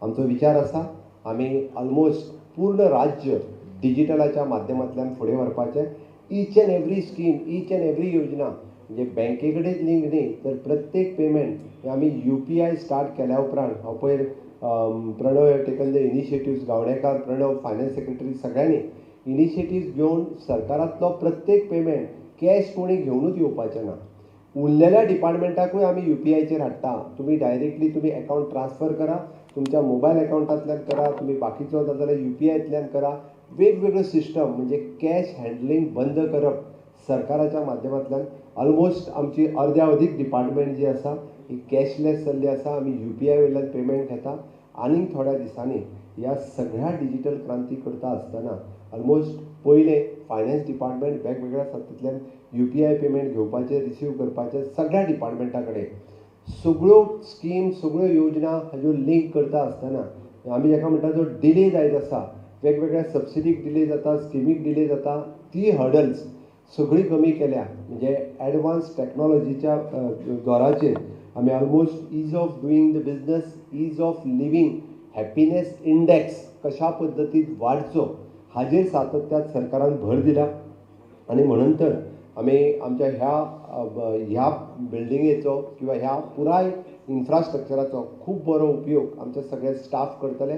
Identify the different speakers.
Speaker 1: आमचो विचार आसा, आमी ऑलमोस्ट पूर्ण राज्य डिजिटलाच्या माध्यमांतल्यान फुडें व्हरपाचें. Each and every scheme, each and every योजना, म्हणजे बँके कडेन लिंक न्ही तर प्रत्येक पेमेंट आमी UPI start केल्या उपरांत, हांव पयर Pranav taken the initiatives, Gaonekar, Pranav, finance secretary, सगळ्यांनी इनिशिएटिव्स घेवन सरकारांतलो प्रत्येक पेमेंट कॅश कोणी घेवनूच येवपाचें ना. उरलेल्या डिपार्टमेंटाकूय आमी UPIचेर हाडटा. तुमी डायरेक्टली तुमी अकावंट ट्रान्सफर करा, तुमच्या मोबायल अकावंटांतल्यान करा, तुमी बाकीचो नाजाल्यार UPIतल्यान करा. वेगवेगळ्यो सिस्टम, म्हणजे कॅश हँडलिंग बंद करप सरकाराच्या माध्यमांतल्यान. ऑलमोस्ट आमची अर्द्या अदीक डिपार्टमेंट जी आसा ही कॅशलेस जाल्ली आसा. आमी UPI वयल्यान पेमेंट घेता. आनीक थोड्या दिसांनी ह्या सगळ्या डिजिटल क्रांती करता आसतना ऑलमोस्ट पयलें फायनान्स डिपार्टमेंट वेगवेगळ्या सत्तेंतल्यान UPI payment घेवपाचें, रिसीव करपाचें, सगळ्या डिपार्टमेंटा कडेन सगळ्यो स्कीम, सगळ्यो योजना हाज्यो लिंक करता आसतना आमी जेका म्हणटा जो डिले जायत आसा, वेगवेगळ्या सबसिडीक डिले जाता, स्किमीक डिले जाता, ती हर्डल्स सगळी कमी केल्या. म्हणजे एडवान्स टॅक्नोलॉजीच्या जोराचेर आमी almost ease of doing the business, ease of living, happiness index कशा पद्दतीन वाडचो हाजेर सातत्यात सरकारान भर दिला. आनी म्हणून तर आमी आमच्या ह्या बिल्डिंगेचो किंवा ह्या पुराय इन्फ्रास्ट्रक्चराचो खूब बरो उपयोग आमचे सगळे स्टाफ करतले.